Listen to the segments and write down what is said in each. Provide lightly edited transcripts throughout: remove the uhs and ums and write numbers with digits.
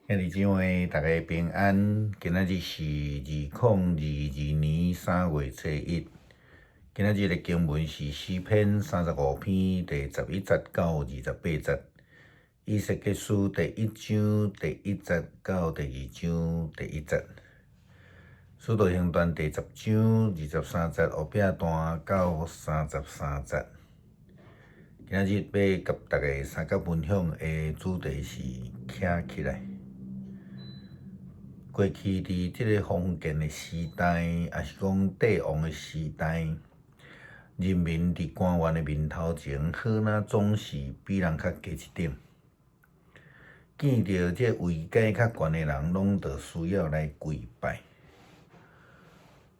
兄弟姊妹，大家平安。今仔日是2022年3月初1。今仔日的經文是詩篇35篇第11節到28節，以西結書第一章第一節到第二章第一節，使徒行傳第10章23節後壁段到33節。今仔日欲佮大家相佮分享的主題是徛起來。過去佇這个封建的時代，抑是講帝王的時代，人民佇官員的面頭前，好若總是比人較低一等。見著這個位階較懸的人，攏著需要來跪拜。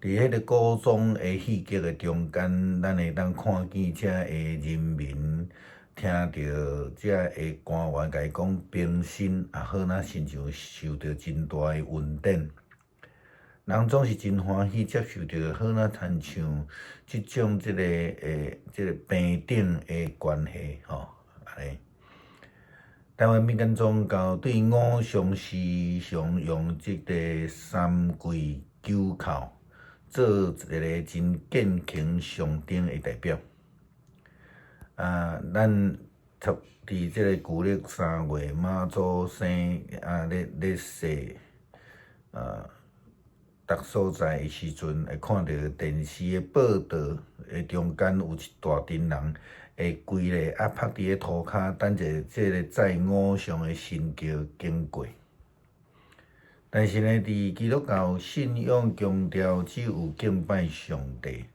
佇彼个古裝的戲劇的中間，咱會當看見遮个人民聽著遮个官員共伊講平身，也好若親像受著真大的恩典。人總是真歡喜接受著，好若親像這種這个這个平等的關係吼，按呢。台灣民間宗教對偶像時常用這个三跪九叩做一个真虔誠象徵的代表。啊，咱佇這个舊曆3月媽祖生啊咧咧踅啊，逐所在的時陣，會看著電視的報道的中間有一大陣人會跪咧啊，趴佇咧塗跤等者這个載偶像的神轎經過。但是呢，佇基督教信仰強調只有敬拜上帝，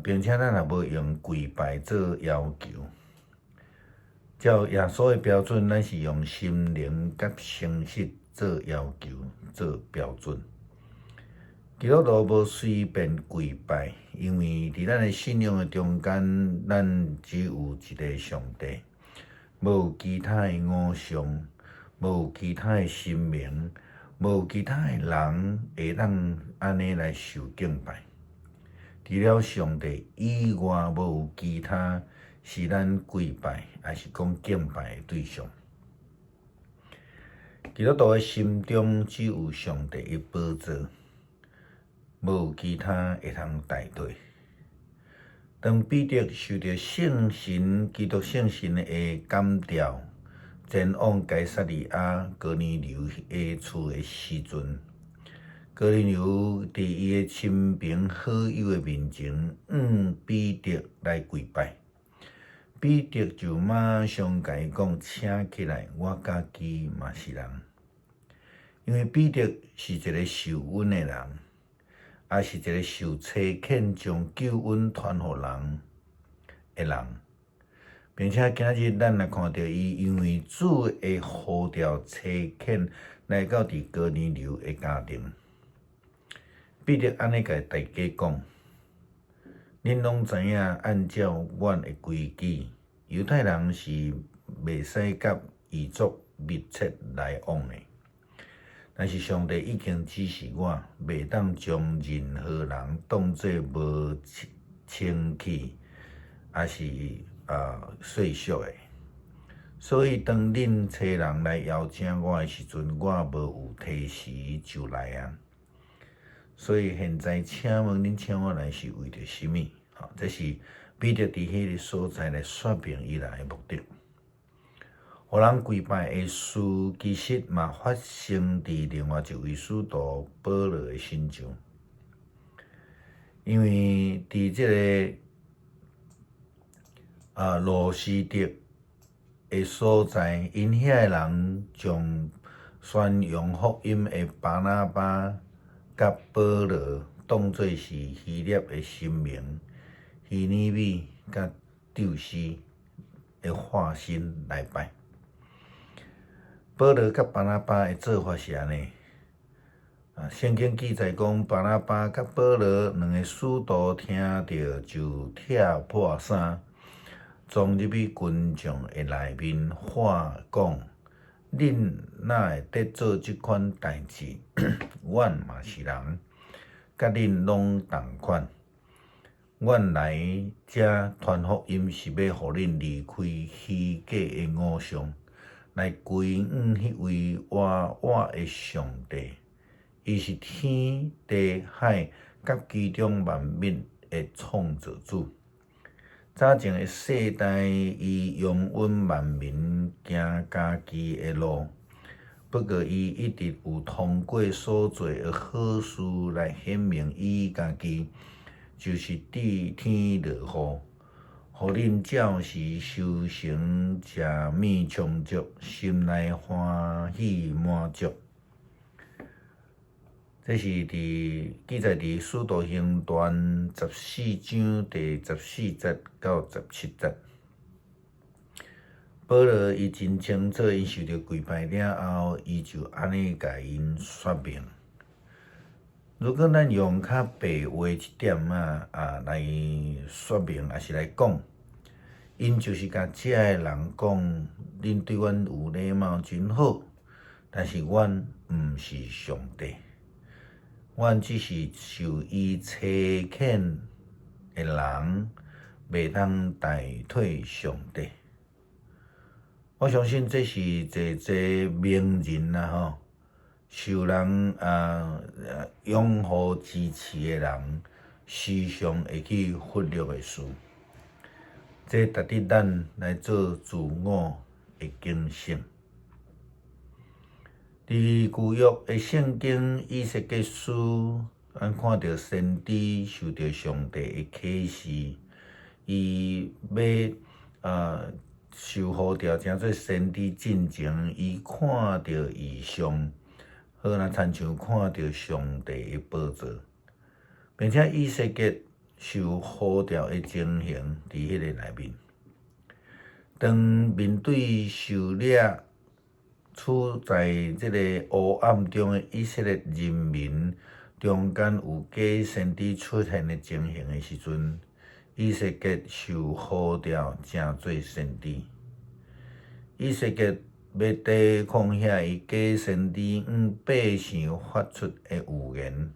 並且咱也無用跪拜做要求。照耶穌的標準，咱是用心靈佮誠實做要求、做標準。基督徒無隨便跪拜，因為佇咱的信仰的中間，咱只有一个上帝，無有其他的偶像，無有其他的神明，無有其他的人會當按呢來受敬拜。除了上帝以外，無有其他是咱跪拜，抑是講敬拜的對象。基督徒的心中只有上帝的寶座，無有其他會通代替。當彼得受著聖神、基督聖神的感召，前往該撒利亞哥尼流的厝的時陣，哥尼流佇伊的親朋好友的面前，向彼得來跪拜。彼得就馬上共伊講：請起來，我家己嘛是人。因為彼得是一个受恩的人，也是一个受差遣將救恩傳予人的人，並且今日咱來看著伊，因為主的呼召差遣來到佇哥尼流的家中。彼得按呢共大家講：恁攏知影，按照阮的規矩，猶太人是袂使佮異族密切來往的。但是上帝已經指示我，袂當將任何人當做無清氣，抑是細俗的。所以當恁差人來邀請我的時陣，我無有推辭就來啊。所以現在請問恁請我來是為著啥物？吼，這是彼得佇彼个所在來說明伊來的目的。予人跪拜的事，其實嘛發生佇另外一位使徒保羅的身上。因為佇這个路司得的所在，𪜶遐的人將宣揚福音的巴拿巴佮保羅當做是希臘的神明希耳米佮宙斯的化身來拜。保羅佮巴拿巴的做法是按呢。啊，聖經記載講，巴拿巴佮保羅兩个使徒聽著就拆破衫，衝入去群眾的內面喊講：恁哪會得做這款代誌？阮嘛是人，佮恁攏仝款。阮來遮傳福音是欲予恁離開虛假的偶像，來歸向彼位活活的上帝，伊是天地海佮其中萬物的創造主。早前的世代，伊容允萬民行家己的路，不過伊一直有通過所做的好事來顯明伊家己，就是佇天落雨，予恁照時收成，食物充足，心內歡喜滿足。這是佇記載佇《使徒行傳》14章第14節到17節。保羅伊真清楚，𪜶受著跪拜了後，伊就按呢共𪜶說明。如果咱用較白話一點仔啊來說明，抑是來講，𪜶就是共遮的人講，恁對阮有禮貌真好，但是阮毋是上帝。阮只是受伊差遣的人，袂當代替上帝。我相信這是濟濟名人啊吼，受人啊擁護支持的人，時常會去忽略的事。這值得咱來做自我的警醒。佇舊約的聖經以西結書，咱看著先知受著上帝的啟示，伊欲受呼召成做先知進前，伊看著異象，好若親像看著上帝的寶座，並且以西結受呼召的情形佇彼个內面。當面對受掠處在這个黑暗中的以色列人民中間有假先知出現的情形的時陣，以西結受呼召成做先知。以西結欲抵抗遐个假先知向百姓發出的預言，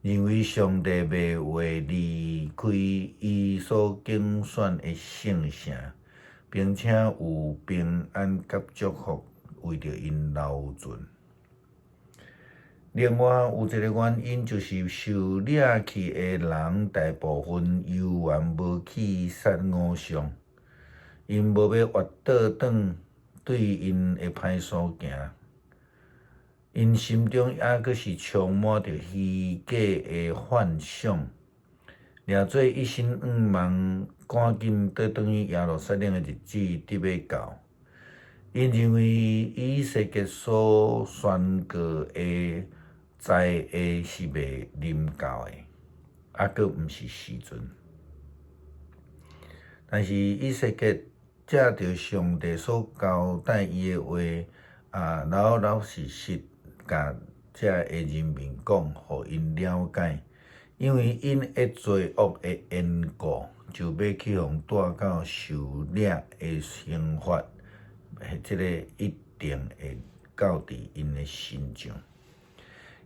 認為上帝袂會離開伊所揀選的聖城，並且有平安佮祝福為著𪜶留存。另外有一个原因，就是受掠去的人大部分猶原無去殺偶像，𪜶無欲活倒轉對𪜶的歹所行，𪜶心中猶閣是充滿著虛假的幻想，掠做一心向望趕緊倒轉去耶路撒冷的日子得欲到。𪜶認為以西結所宣告的災禍是袂臨到的，猶閣毋是時陣。但是以西結藉著上帝所交代伊的話，啊，老老實實共遮的人民講，予𪜶了解，因為𪜶的罪惡的緣故，就欲去予帶到受掠的刑罰，這个一定會到佇𪜶的身上。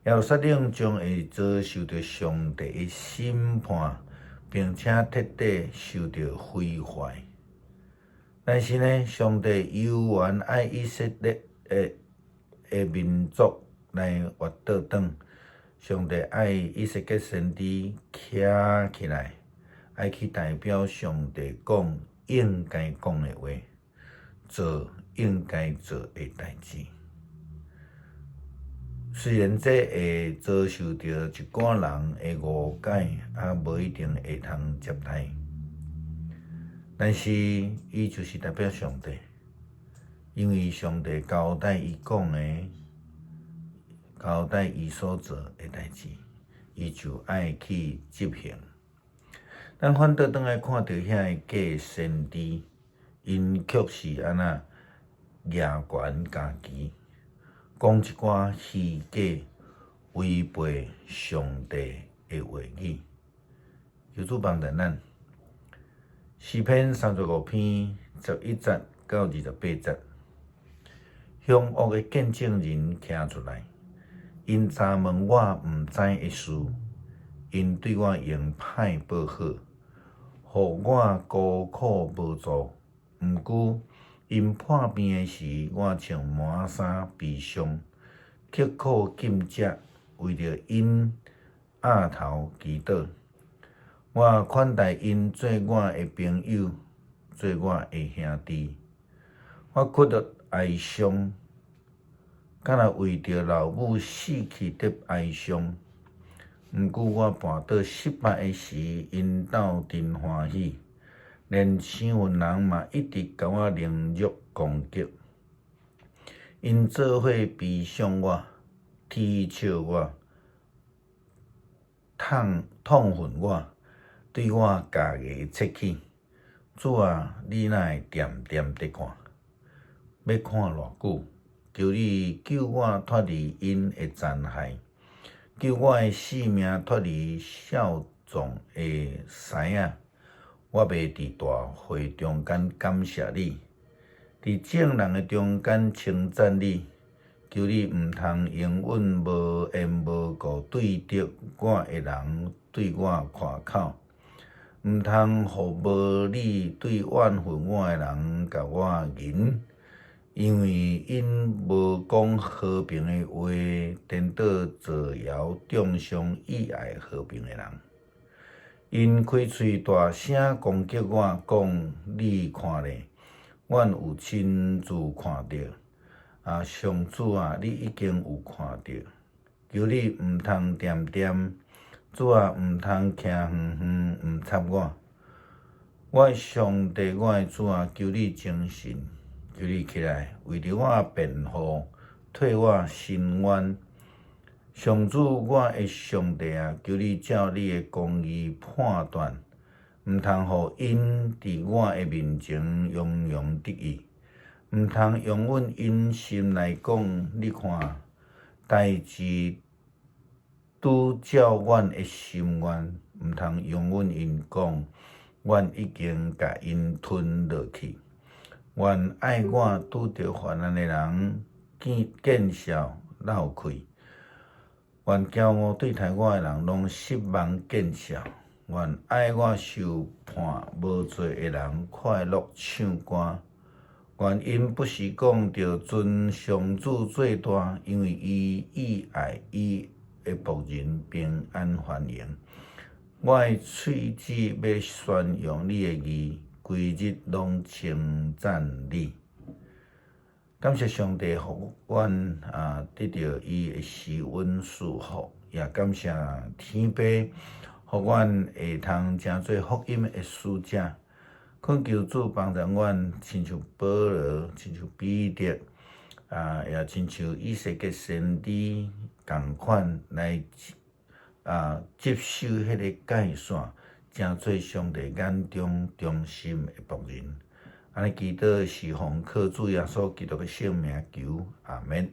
耶路撒冷將會遭受著上帝的審判，並且徹底受著毀壞。但是呢，上帝猶原愛以色列的民族來活倒轉。上帝愛以西結先知徛起來，愛去代表上帝講應該講的話，做應該做的代誌。雖然這會遭受著一寡人的誤解，也無一定會通接待，但是伊就是代表上帝，因為上帝交代伊講的，交代伊所做的代誌，伊就愛去執行。咱反倒轉來看著遐个假先知，𪜶卻是按怎額懸家己，講一寡虛假、違背上帝的話語。求主幫助咱。詩篇35篇11節到28節，兇惡的見證人徛出來，𪜶查問我毋知的事，𪜶對我用歹報好，予我孤苦無助。毋過 𪜶破病的時，我穿麻衫悲傷，刻苦禁食，為著𪜶額頭祈禱。我款待𪜶做我的朋友，做我的兄弟。我哭泣哀傷，敢若為著老母死去佇哀傷。毋過我跋倒失敗的時，𪜶鬥陣歡喜，連生份人嘛一直共我凌辱攻擊。𪜶做伙悲傷我，恥笑我，痛痛恨我，對我咬牙切齒。主啊，你哪會恬恬佇看？欲看偌久？求你救我脫離𪜶的殘害，救我的性命脫離少壯的獅仔。我欲佇大會中間感謝你，佇眾人的中間稱讚你。求你毋通容允無緣無故對敵我的人對我誇口，毋通予無理對怨恨我的人共我淫，因為𪜶無講和平的話，顛倒造謠中傷意愛和平的人。𪜶開喙大聲攻擊我，講你看咧，阮有親自看著。啊，上主啊，你已經有看著，求你毋通恬恬，主啊，毋通徛遠遠，毋插我。我的上帝，我的主啊，求你精神，求你起來，為著我辯護，替我伸冤。上主，我的上帝啊，求你照你的公義判斷，毋通予𪜶佇我的面前洋洋得意，毋通容允𪜶心內講，你看，代誌拄照阮的心願，毋通容允𪜶講，阮已經共𪜶吞落去。願愛我拄著患難的人見見笑落氣，願驕傲對待我的人攏失望見笑。願愛我受判無罪的人快樂唱歌。願𪜶不時講著尊上主做大，因為伊意愛伊的僕人平安繁榮。我的喙舌欲宣揚你的義，規日攏稱讚你。感謝上帝，予阮啊得著伊的施恩賜福，也感謝天父，予阮會通成做福音的使者。懇求主幫助阮，親像保羅，親像彼得，啊，也親像以西結先知仝款來啊執守彼个界線，成做上帝眼中忠心的僕人。按呢祈禱是奉靠主耶穌基督的聖名求，阿們。